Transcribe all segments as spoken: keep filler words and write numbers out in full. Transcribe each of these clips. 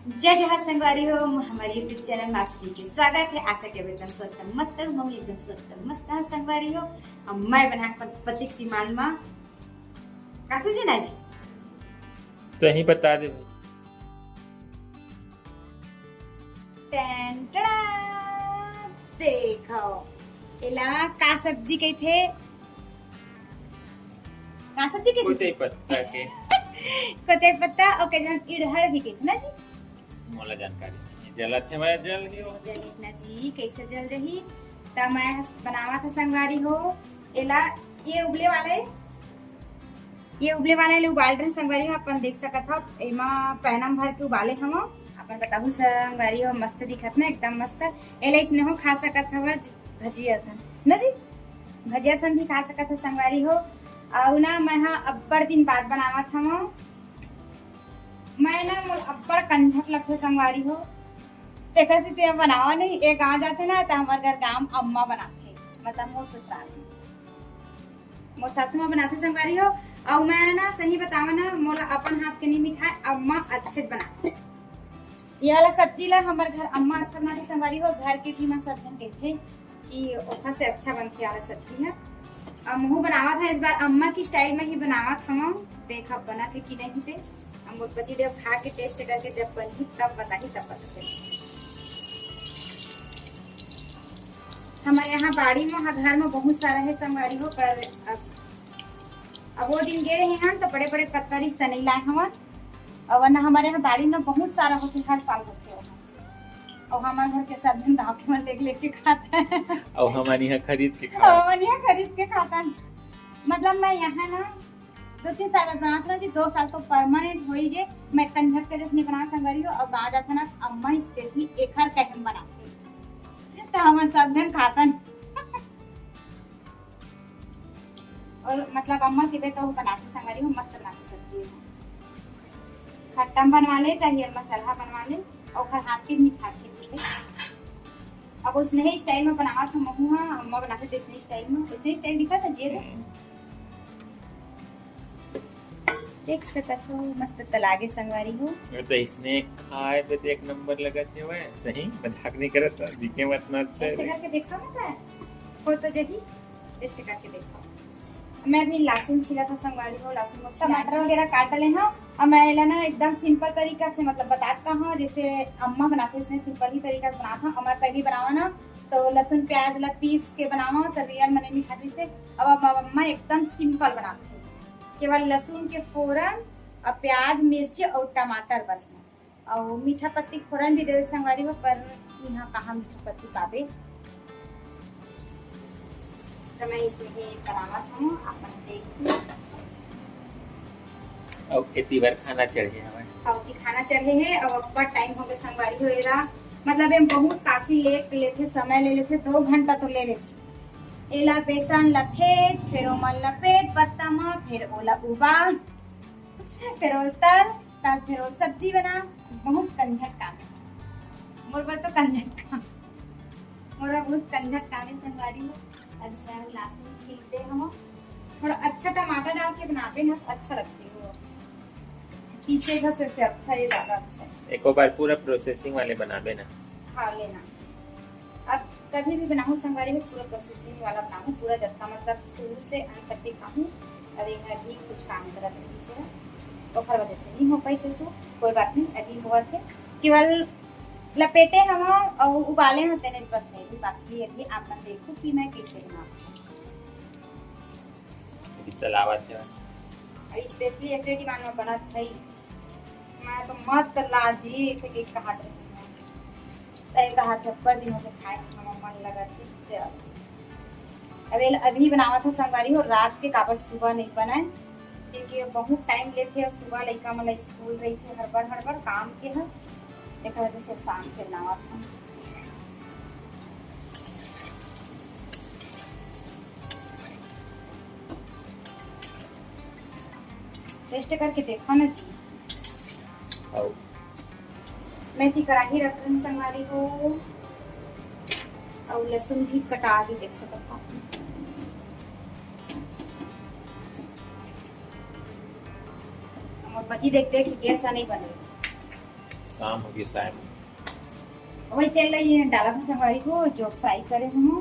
जय जोहार संगवारी हो, हमर YouTube चैनल म आप सभी के स्वागत हे। आशा करत हँव एकदम स्वस्थ मस्त हो, हमहू एकदम स्वस्थ मस्त हन संगवारी हो। अब मैं बनाहूँ अपन पति के डिमांड म, का सब्जी बनाहूँ जी? तहीं बता दे भाई। टन टड़ा, देखव, एला का सब्जी कहिथे? का सब्जी कहिथे? कोचई पत्ता के। कोचई पत्ता, ओके, जउन इड़हर भी कहिथे ना जी? मोला जानकारी नहीं हे। जलत हे, मैं जल ही हो। जलत ना जी, कइसे जल जाही? त मैं बनावत हँव संगवारी हो, एला, ये उबले वाला हे, ये उबले वाला हे, एला उबाल डरेन संगवारी हो, अपन देख सकत हव, एमा पैना म भर के उबाले हँव। अपन बताहू संगवारी हो, मस्त दिखत ना, एकदम मस्त। एला अइसने हो खा सकत हव, भजिया सन, ना जी? भजिया सन भी खा सकत हव संगवारी हो। अउ ना, मैं ह अब्बड़ दिन बाद बनावत हँव। मैं ना, मोला अब्बड़ कंझट लगथे संगवारी हो, तेकर सेती अब बनावत नहीं। ए गाँव जाथे ना, त हमर घर गाँव अम्मा बनाथे, मतलब मोर ससुराल में मोर सासू माँ बनाथे संगवारी हो। अउ मैं ना, सही बतावँव ना, मोला अपन हाथ के नहीं मिठाय, अम्मा अच्छे बनाथे। ये वाला सब्जी ला हमर घर अम्मा अच्छा बनाथे संगवारी हो, घर के भी मन सब झन कहिथे कि ओखर से अच्छा बनथे ये वाला सब्जी ह। अउ महू बनावत हँव इस बार अम्मा की style में ही बनावत हँव, देखब बनत हे कि नहीं ते। अब मोर पति देव खा के test करके जब बनही तब बताही, तब पता चलही। हमर यहाँ बाड़ी में, हाँ, घर में बहुत सारा हे संगवारी हो, पर अब, अब वो दिन गे रहे हन त बड़े-बड़े पत्ता रिस त नहीं लाए हवन। अउ वरना हमर यहाँ बाड़ी में बहुत सारा होथे, हर साल होथे वो। अउ हमर घर के सब झन गाँव के मन लेग लेग के खात हन। अउ हमन यहाँ खरीद के अउ खात। हमन यहाँ खरीद के खात हन। मतलब मैं यहाँ ना दो तीन साल बाद बनात हँव जी, दो साल तो permanent हो ही गे। मैं कंझट के जइसने बनावँव संगवारी हो, अउ गाँव जात हँव ना, अम्मा specially एखर कहे म बनाथे, त हमन सब झन खात हन। अउ मतलब अम्मा के बे तो बनाथे संगवारी हो, मस्त बनाथे सब्जी ह। खट्टा म बनवा ले, चाहे मसाला बनवा ले, अउ ओखर हाथ के मीठा के भी हे। अब ओइसने ही style में बनावत हँव महू ह, अम्मा बनाथे तइसने style में, ओइसने style दिखत हे जी। हम्म। देख सकत हो, मस्त त लागे संगवारी हो। अरे त इसने खाए पे तो एक नंबर लगत हे, वह सही मजाक नहीं करत, दिखे में इतना अच्छा हे। Taste करके देखा ना त, हो तो जही, taste करके देखा। मैं अभी लहसुन छीलत हँव संगवारी हो, लहसुन को छील टमाटर वगैरह काट ले हँव। अब मैं एला ना एकदम simple तरीका से मतलब बतात हँव, जइसे अम्मा बनाथे उसने simple ही तरीका से बनात हँव। अब मैं पहली बनावँव ना तो लहसुन प्याज ला पीस के बनावँव त real मने मीठा जइसे। अब, अब अम्मा एकदम simple बनाथे, केवल लहसुन के फोरन अउ प्याज, मिर्ची अउ टमाटर बस में। अउ मीठा पत्ती के फोरन भी दे दे संगवारी हो, पर इहाँ कहाँ मीठा पत्ती पाबे। त मैं इसने ही बनावत हँव, अपन देखू। अउ एती बर खाना चढ़े हवय। अउ की खाना चढ़े हे, अउ अब्बड़ time हो गे संगवारी हो एला। मतलब एम बहुत काफी late लेथे, समय ले लेथे, दो घंटा तो ले लेथे। एला बेसन ला फेंट, फेर ओमन ला पेट पत्ता म, फेर ओला उबाल, फेर ओला तल, तब फेर ओला सब्जी बना। बहुत कंझट काम हे मोर बर तो, कंझट काम, मोर बर बहुत कंझट काम हे संगवारी हो। अब मैं लहसुन छील दे हँव, थोड़ा अच्छा टमाटर डाल के बनाबे ना, अच्छा लगथे वो, पीसे घसे से अच्छा, ये ज्यादा अच्छा हे। एको बार पूरा processing वाले बनाबे ना। हाँ, लेना। अब कभी भी बनाहूँ संगवारी हो, पूरा processing वाला बनाहूँ, पूरा जत्ता मतलब शुरू से अंत तक दिखाहूँ। अब एमा भी कुछ काम करत रहिस हे, ओखर वजह से नहीं हो पाइस ससुर। कोई बात नहीं, अभी होवत हे। केवल लपेटे हवँव अउ उबाले हवँव, तेने बस नहीं भी, बाकी अभी आप मन देखो कि मैं कइसे बनावत हँव। अभी तलावत हे। अउ specially एकरे demand में बनत हे। मैं तो मत ला जी, अइसे कहि के कहत रहिस। तैं कहा थप्पड़ दिन होके खाए के हमर मन लगत हे, चल। अब एला अभी बनावत हँव संगवारी हो, रात के, काबर सुबह नहीं बनाए, क्योंकि ये बहुत time लेथे अउ सुबह लइका मन ला school रहिथे, हड़बड़ हड़बड़ काम के ह, तेकर वजह से शाम के बनावत हँव। Taste करके देखा ना जी। अउ मैं ती कढ़ाई रख रही हूँ संगवारी हो, अउ लहसुन भी कटा के देख सकत हो। हमर पति देख देख गैस ला नहीं बने। काम हो गया शायद। वही तेल ला ये डालत हँव संगवारी हो, जो फ्राई करे हँव।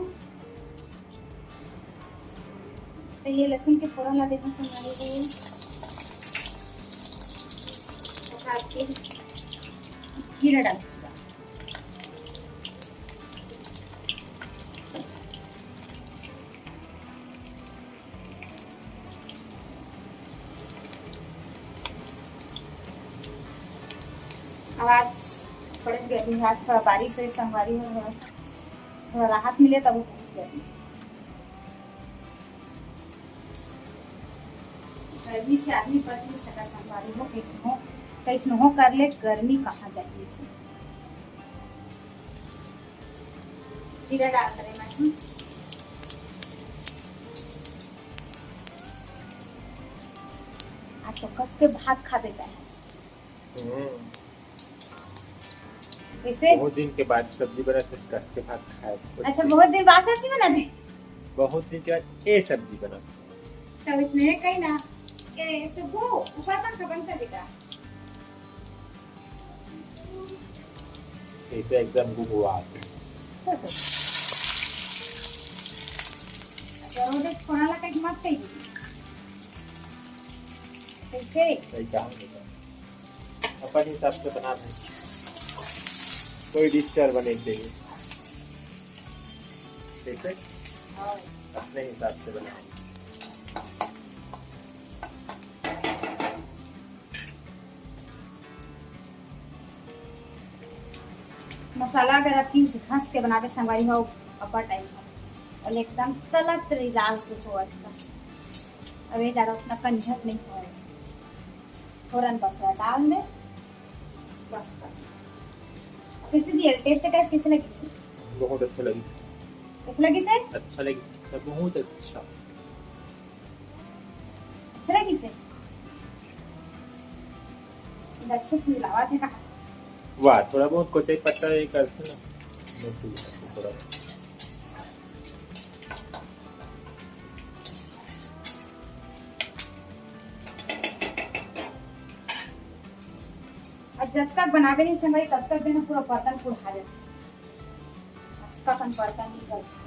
तो ये लहसुन के फोरन ला देहूँ संगवारी हो। ओकर बाद जीरा डाल। अब आज थोड़े से गर्मी है, आज थोड़ा बारिश होइस संगवारी हो, थोड़ा सा, थोड़ा राहत मिले तब। बहुत गर्मी, गर्मी से आदमी बच नहीं सका संगवारी हो, कैसनो, कैसनो हो कर ले, गर्मी कहाँ जाही इसे। जीरा डाल दे मैं। आज तो कस के भात खा देता है। हम्म। कैसे? बहुत दिन के बाद सब्जी बना, तो कस के भात खाए। अच्छा, बहुत दिन बाद सब्जी बना दे। बहुत दिन के बाद ये सब्जी बना। तो इसमें कहीं ना, ए, सुबह ऊपर पंखा बंद कर देता। इसे एकदम गुबुआ। अच्छा, रोज एक खाना ला कहीं मत कही। कैसे? सही कहा बेटा। अपन हिसाब से बना दे, कोई डिश कर बने चाहिए, ठीक है? हाँ। अपने हिसाब से बनाओ। मसाला अगर आप पीस घस के बनाबे संगवारी हो, अब्बड़ टाइम हो, और एकदम तलत रही लाल कुछ हो अच्छा। अब ये ज्यादा उतना कंझट नहीं हो, थोरन बस डाल में बस कर। कैसे दिया टेस्ट, टेस्ट कैसे लगी? बहुत अच्छा लगी। कैसे लगी से? अच्छा लगी, बहुत अच्छा। अच्छा लगी से? अच्छा फूल लावा थे का? वाह, थोड़ा बहुत कोचई पत्ता ये करते ना, मैं फूल करते थोड़ा। और जब तक बनाबे नहीं संगवारी, तब तक देना पूरा बर्तन कुढ़ा जाता। कखन बर्तन निकलथे।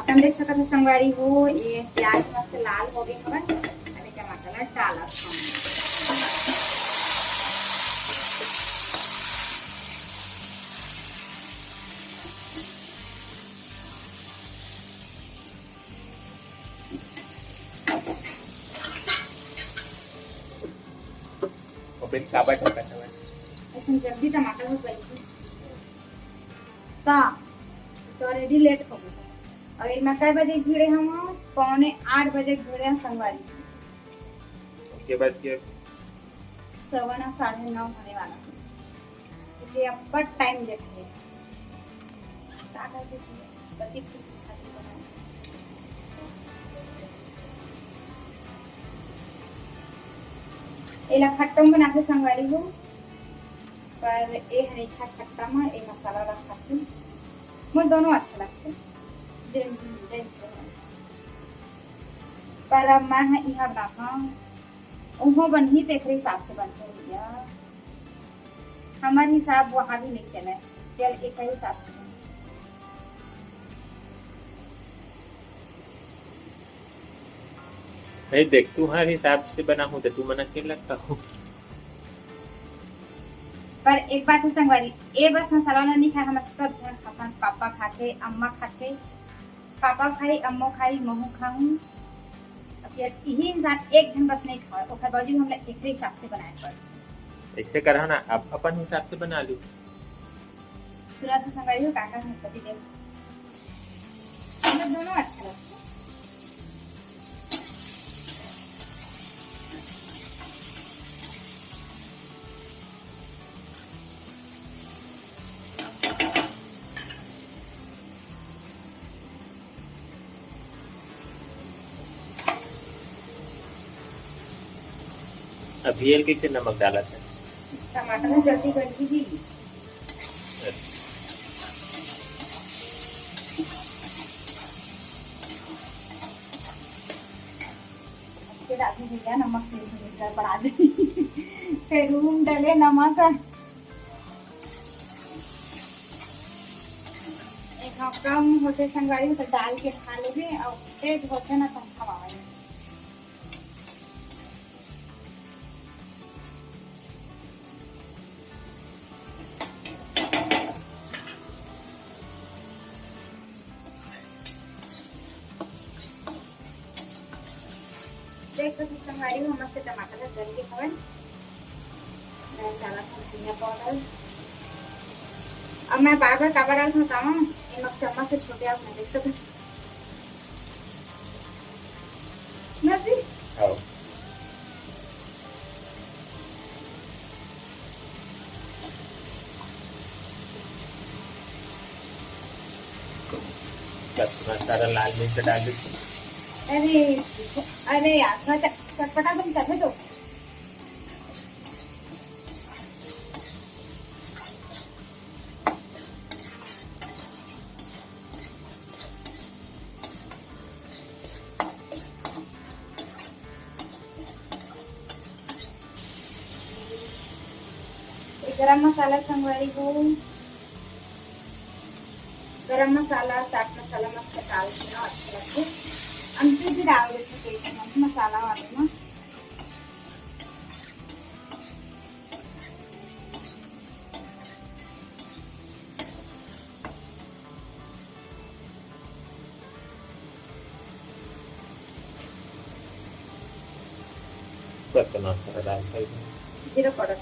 अपन देख सकत हो संगवारी हो, ये प्याज मस्त लाल हो गए हवय। अभी टमाटर ला डालत हन। अबे काबर ठोकत हवय? अइसन जल्दी टमाटर हो गई। ता तो already late हो गया। और ये मैं कै बजे भिड़े हूँ? पौने आठ बजे भिड़े हूँ संगवारी। उसके बाद के सवा नौ, साढ़े नौ होने वाला है। इसलिए अब बट टाइम लेते हैं। का कर देती है? पति खुश खातिर बनाए। एला खट्टा में बनाथे संगवारी हो, पर ए हर एक खट्टा में ए मसाला ला खाथे। मोर दोनों अच्छा लगथे। जेन, जेन, पर अब मैं ह इहाँ बनाथव, उहाँ बनही तेखरे हिसाब से बनथे भैया। हमर हिसाब वहाँ भी नहीं चले, केवल एक ही हिसाब से। नहीं देख, तू हर हिसाब से बना हो तो तू मना के लगता हो। पर एक बात है संगवारी, ए बस मसाला वाला नहीं खाए, हमर सब झन खाथन, पापा खाथे, अम्मा खाथे, पापा खाई, अम्मो खाई, महू खाहूँ। अब यार, इही इंसान एक झन बस नहीं खाए, ओकर बावजूद हमला एकरे हिसाब से बनाए पड़थे। ऐसे करहा ना, आप अपन हिसाब से बना लो। सुना तो संगवारी हो, काका हम पति देव, हम लोग दोनों अच्छा लगता है। अभी एल कैसे नमक डालत है? टमाटर में जल्दी गल ही जी। अच्छा। राजू भैया नमक तेज हो गया, गड़बड़ा जाए। फिर रूम डले नमक। एक कम होते संगवारी तो डाल के खा लेबे, और तेज होते ना तो हम खवावे। देख सकत संगवारी हो, मस्त टमाटर ह जल गे हवय। मैं डालत हंव धनिया पाउडर। अब मैं बार-बार काबर डालत हंव बतावंव, एमा चम्मच से छोटे आप ना देख सकत। ना जी? हाँ। बस, थोड़ा सारा लाल मिर्च डाल दे। अरे, अरे यार, थोड़ा चट-, चटपटा तुम कर दो। ये गरम मसाला संगवारी हो, गरम मसाला, चाट मसाला मस्त डाल के ना अच्छा लगथे। अमचूर भी डाल देथे तेल में, मसाला वाले में। कतना सारा डाल पाई। जीरा पाउडर।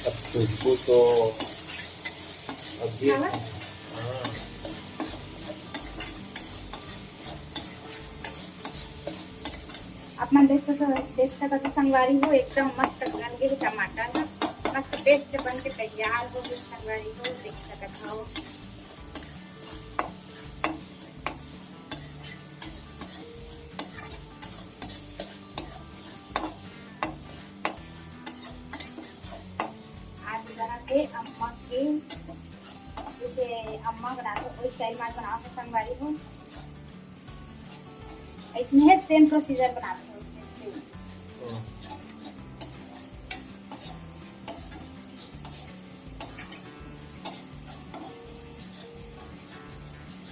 अब खुशबू तो अब ये हाँ। हाँ। आप मन देख सक-, देख सकत हो संगवारी हो, एकदम मस्त गल गे हे टमाटर ह, मस्त paste बन के तैयार हो गे संगवारी हो, देख सकत हो। आज बना के अम्मा के, जैसे अम्मा बनाथे, वही style में आज बनावत हे संगवारी हो। इसमें है same procedure बनाते हैं, इसमें same। हम्म।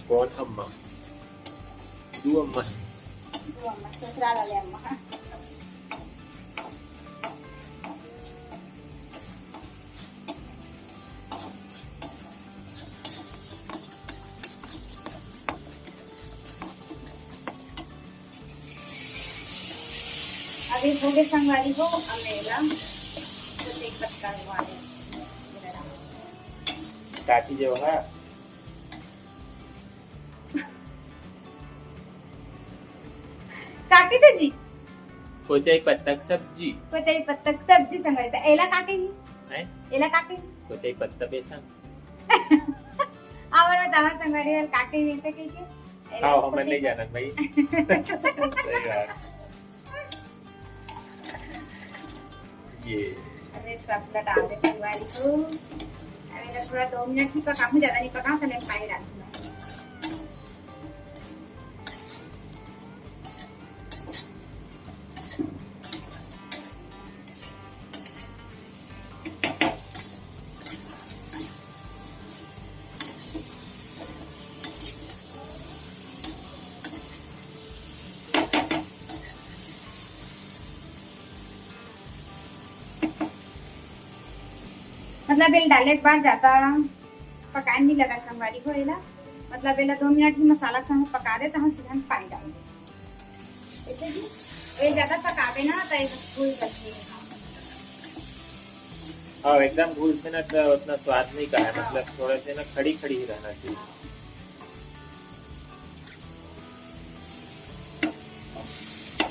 कौन अम्मा? दू अम्मा है। दू अम्मा, ससुराल वाले अम्मा। अभी हो गए संगवारी हो, अब मैं एला तो तेज पत्ता हुआ है। काटी जो है। काटी दे जी। कोचई पत्ता के सब्जी। कोचई पत्ता के सब्जी संगवारी। त एला का कही? हैं? एला का कही? कोचई पत्ता बेसन। और बतावा संगवारी, और का कही वैसे कही के? एला हाँ, हमन कोचई नहीं पत्ता। जानत भाई। सही बात। ये। अरे सब लटा दे संगवारी हो। अरे तो थोड़ा दो मिनट ही पकाऊँ, ज्यादा नहीं पकाऊँ, तो मैं पानी डालूंगा। मतलब, एला डाले के बाद ज्यादा पकाए नहीं लगा संगवारी हो एला। मतलब, एला दो मिनट ही मसाला संग पका दे, तहाँ सीधा पानी डाल दे। जैसे कि ये ज्यादा पकावे ना, तो ये घुल जाती है। हाँ, एकदम घुलथे ना, तो उतना स्वाद नहीं का है। हाँ। मतलब, थोड़ा से ना खड़ी खड़ी ही रहना चाहिए। हाँ।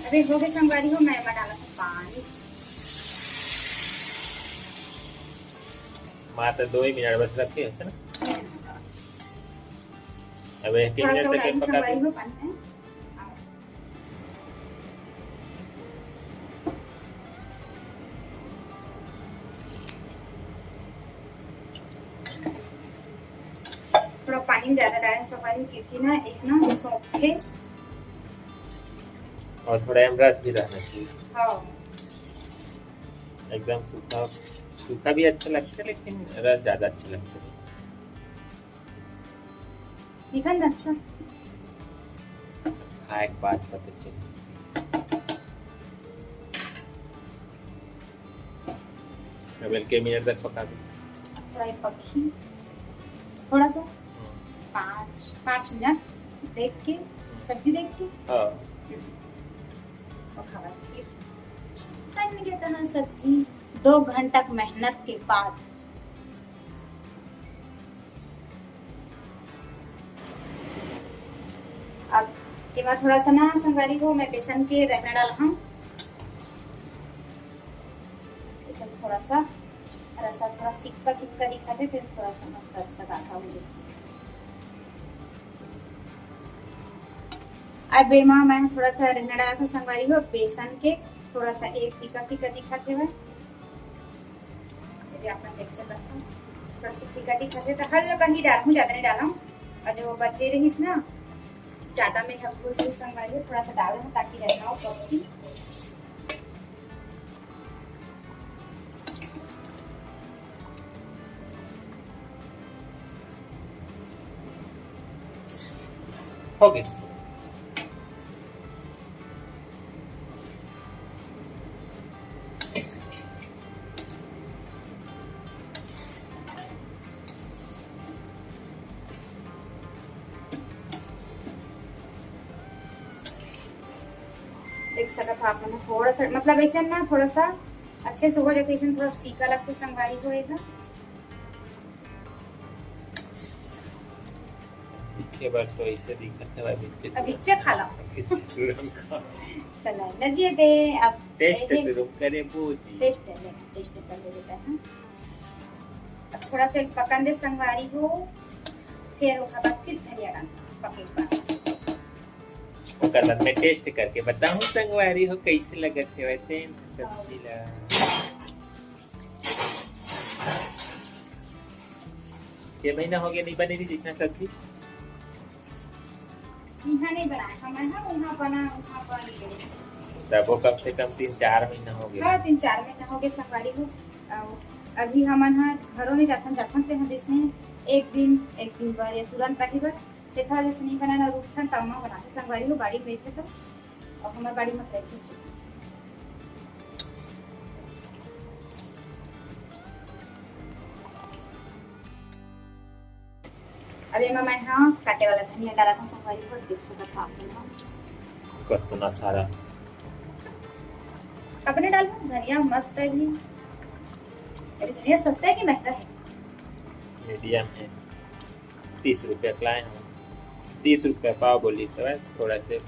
अभी हो गए संगवारी हो, मैं एमा डालत हूँ पानी। मात्र दो ही मिनट बस रखे है ना। अब एक थोड़ा मिनट सा तक ये डालूं पका संगवारी दे। हो पानी में। थोड़ा पानी ज्यादा डाले संगवारी, क्योंकि ना एक ना सौंफ के। और थोड़ा एम रस भी रहना चाहिए। हाँ। एकदम सूखा, सूखा भी अच्छा लगता है, लेकिन रस ज्यादा अच्छा लगता है। दिखन अच्छा। खाए के बाद पता चले। अब एक मिनट तक पका दो। थोड़ा ये पकी, थोड़ा सा, हम्म। पाँच, पाँच मिनट देख के, हम्म। सब्जी देख के। हाँ। हम्म। और खावा फिर बन गया था सब्जी। दो घंटा की मेहनत के बाद अब के बाद थोड़ा सा ना संगवारी हो, मैं बेसन के रहना डाल हूँ। बेसन थोड़ा सा, रसा थोड़ा फिक्का फिक्का दिखाते, फिर थोड़ा सा मस्त अच्छा गाढ़ा हो जाए। अब एमा मैं थोड़ा सा रहना डाला था संगवारी हो, बेसन के थोड़ा सा एक फीका फीका दिखाते हुए। यदि आप मन देख सकत हव, थोड़ा सा फीका दिखत हे, तो हल्का ही डालहूँ, ज्यादा नहीं डालहूँ। और जो बचे रहिस ना, ज्यादा मैं हकबुल भी संगवारी हो, थोड़ा सा डाल दूँ, ताकि रहना हो पक्की। हो गई। देख सकत हव आप मन, थोड़ा सा, मतलब, ऐसे ना, थोड़ा सा अच्छे से हो जाथे, ऐसे थोड़ा फीका लगथे संगवारी हो एला। के बार तो ऐसे दिखत हवय, बिच्चे अब बिच्चे खा ला। बिच्चे तुरंत खा। चला, नजिए दे, अब taste पहले शुरू करे बूजी। Taste ले, taste कर ले बेटा, हाँ। अब थोड़ा सा पकन दे संगवारी हो, फिर ओकर बाद फिर धनिया डाल, पकने के बाद। ओकर बाद मैं taste करके बताहूँ संगवारी हो, कैसे लगत हवय तेन सब्जी ला। के महीना हो गया नहीं बने रही जितना सब्जी? इहाँ नहीं बनाए, हमन ह उहाँ बना, उहाँ बन गए। तबो कम से कम तीन चार महीना हो गया। हाँ, तीन चार महीना हो गया संगवारी हो। अउ अभी हमन ह घरों में जाथन, जाथन ते ह जैसे एक दिन, एक दिन बर या तुरंत आही बर। देखा जैसे नहीं बनाना, रुकथन तब म बनाथे संगवारी हो, बाड़ी में थे तो। अउ हमर बाड़ी में रहिथे। अब एमा मैं ह काटे वाला धनिया डालत हव संगवारी हो, देख सकत हव आप मन ह। कतना सारा। अपने डालहूँ धनिया मस्त है भी। अरे धनिया सस्ता है कि महंगा है? Medium है, तीस रुपया के लाए हव, तीस रुपया पाव बोलिस हवय, थोड़ा से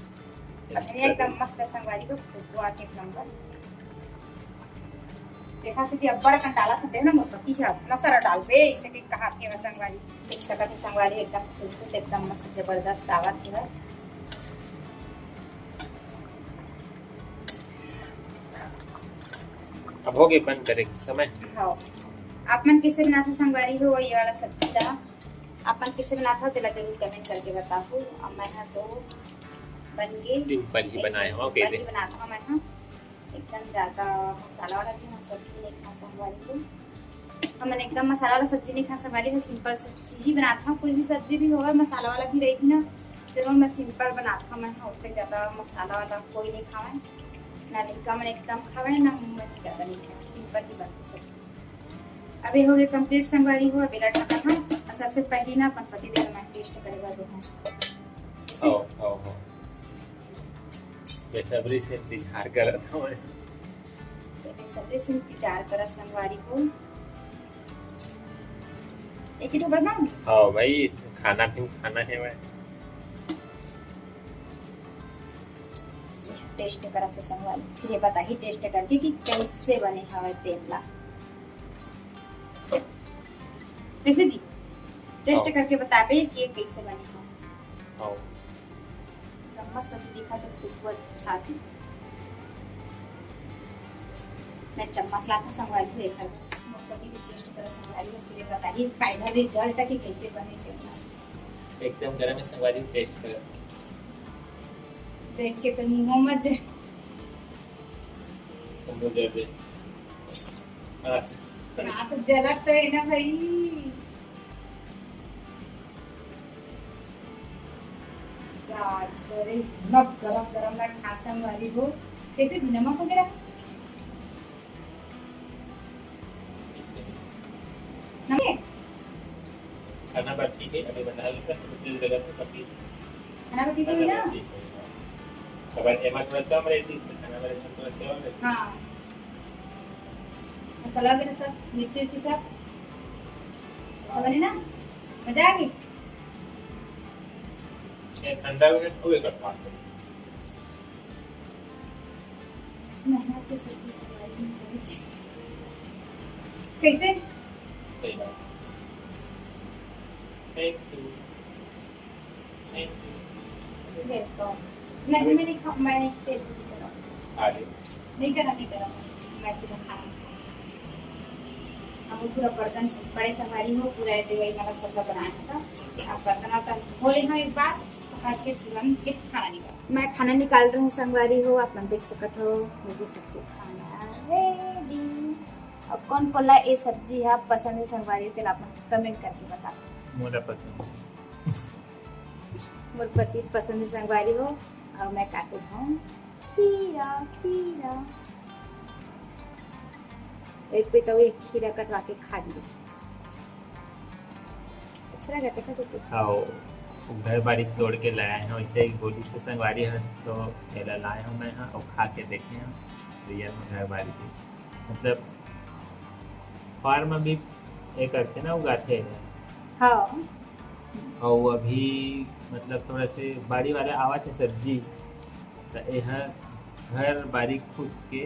धनिया एकदम मस्त है संगवारी हो, खुशबू आथे एक नंबर। देखा सीधी अब्बड़ अकन डालत हन, देख ना मोर पति जी अतना सारा डालबे, इसे के कहा थे संगवारी। देख सकत हे संगवारी, एकदम खुशबू तो एकदम मस्त जबरदस्त आवत हे। अब हो गए बंद करे के समय। हाँ, आप मन कैसे बनाते संगवारी हो ये वाला सब्जी ला? आप मन कैसे बनाते हो तेला जरूर comment करके बताओ। अब मैं हा तो बन के simple ही बनाए हो, simple ही बनाता हूँ मैं हा। एकदम ज्यादा मसाला वाला भी हम सब्जी नहीं खा संगवारी हो। हमन एकदम मसाला वाला सब्जी नहीं खा संगवारी हो, simple सब्जी ही बनात हन। कोई भी सब्जी भी होवे, मसाला वाला भी रही ना, जरूर मैं simple बनात हन। मैं हा ओतने ज्यादा मसाला वाला कोई नहीं खावे, ना लड़का मन एकदम खावे, ना हम मन ज्यादा नहीं खावे, simple ही बनती सब्जी। अब ये हो गए complete संगवारी हो, अब एला ढकत हन। और सबसे पहले ना अपन पति देव मैं taste करे बर देहूँ। आओ, आओ, आओ। बेसब्री से इंतजार करत हवं। तो बेसब्री से इंतजार करत संगवारी हो। एक ही ठो बस ना? हाँ भाई, खाना भी खाना है भाई। Taste करत हे संगवारी, फिर ये बताही taste करके कि कैसे बने हवे तेल ला। कैसे जी? Taste हाँ। करके बताबे कि ये कैसे बने हवे। हाँ। एकदम मस्त अभी दिखा तो खुशबू अच्छा थी। मैं चम्मच लाके संगवारी हूँ एकर। मोर कभी भी taste कर संगवारी हूँ, फिर ये बताही final result कि कैसे बने तेल ला। एकदम गरम है संगवारी, टेस्ट कर। देख के तो मुंह मत जाए। समझ जाते। हाँ। हाथ जलत तो है ना भाई। यार, अरे, इतना गरम गरम ना खा संगवारी हो। कैसे भी नमक वगैरह? नमक? खाना बाकी है, अभी बना लेते हैं, तो तेल लगा के पकी। खाना बाकी है ना? बाकी है। अब एमा थोड़ा कम रहती, तो खाना वाले में थोड़ा सेवा रहती। हाँ। मसाला वगैरह सब, मिर्ची उर्ची सब अच्छा बने ना? मजा आ गई। ये ठंडा हो गया, तो ये कर सकते हैं। मेहनत के सब्जी संगवारी में बहुत अच्छी। कैसे? सही बात। Thank you। Thank you। Welcome। नहीं, मैं नहीं खा-, मैं टेस्ट नहीं करा। खा ले। नहीं करा, नहीं करा। मैं सीधा खाना खाया। अब वो पूरा बर्तन बड़े संगवारी हो, पूरा ये देवाई वाला सब बनाया था। अब बर्तन वर्तन धो ले हम एक बार, तो आज के तुरंत फिर खाना निकाल। मैं खाना निकाल रही हूँ संगवारी हो, आप मन देख सकत हो, मेरी सबके खाना ready। अब कौन कोला ये सब्जी है पसंद है संगवारी, तेला आप मन comment करके बताओ। मोला पसंद है। मोर पति पसंद है संगवारी हो, और मैं काटे हूँ खीरा, खीरा। एक पे तो एक खीरा कटवा के खा ली। अच्छा लगा था, कैसे तू? हाँ, वो घर बारी से तोड़ के लाए हैं, वैसे ही गोली से संगवारी है, तो एला लाए हूँ मैं, हाँ, और खा के देखे हैं, real में घर बारी के, मतलब, farm में भी ये करते ना, उगाते हैं। हाँ। और अभी, मतलब, थोड़ा से बाड़ी वाला आवा थे सब्जी, तो ये है घर बारी खुद के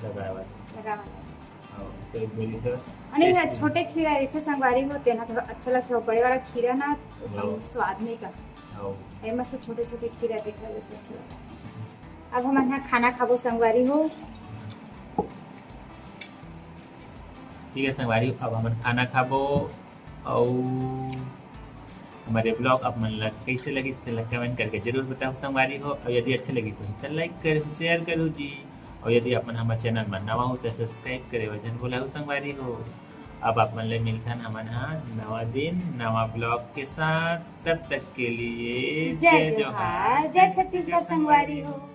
लगाए वाला। लगा वाला। हाँ, तो एक बारी से और नहीं, taste छोटे खीरा रहिथे संगवारी हो, तेन ह थोड़ा अच्छा लगथे, अउ बड़े वाला खीरा ना, एकदम हाँ। स्वाद नहीं का। हाँ। ये मस्त छोटे-छोटे खीरा देखे, वैसे अच्छा लगथे। अब हमन ह खाना खाबो संगवारी हो। ठीक है संगवारी, अब हमन खाना खाबो, अउ हमर ये vlog आप मन ला कैसे लगिस, तेला comment करके जरूर बताओ संगवारी हो। अउ यदि अच्छा लगिस तो हित like करो, share करो जी। अउ यदि आप मन हमर channel में नवा हो तो subscribe करे बर झन भुलाहू संगवारी हो। अब आप मन ले मिलथन हमन हा नवा दिन नवा vlog के साथ। तब तक के लिए जय जय जोहार, जोहार, जय छत्तीसगढ़ संगवारी हो।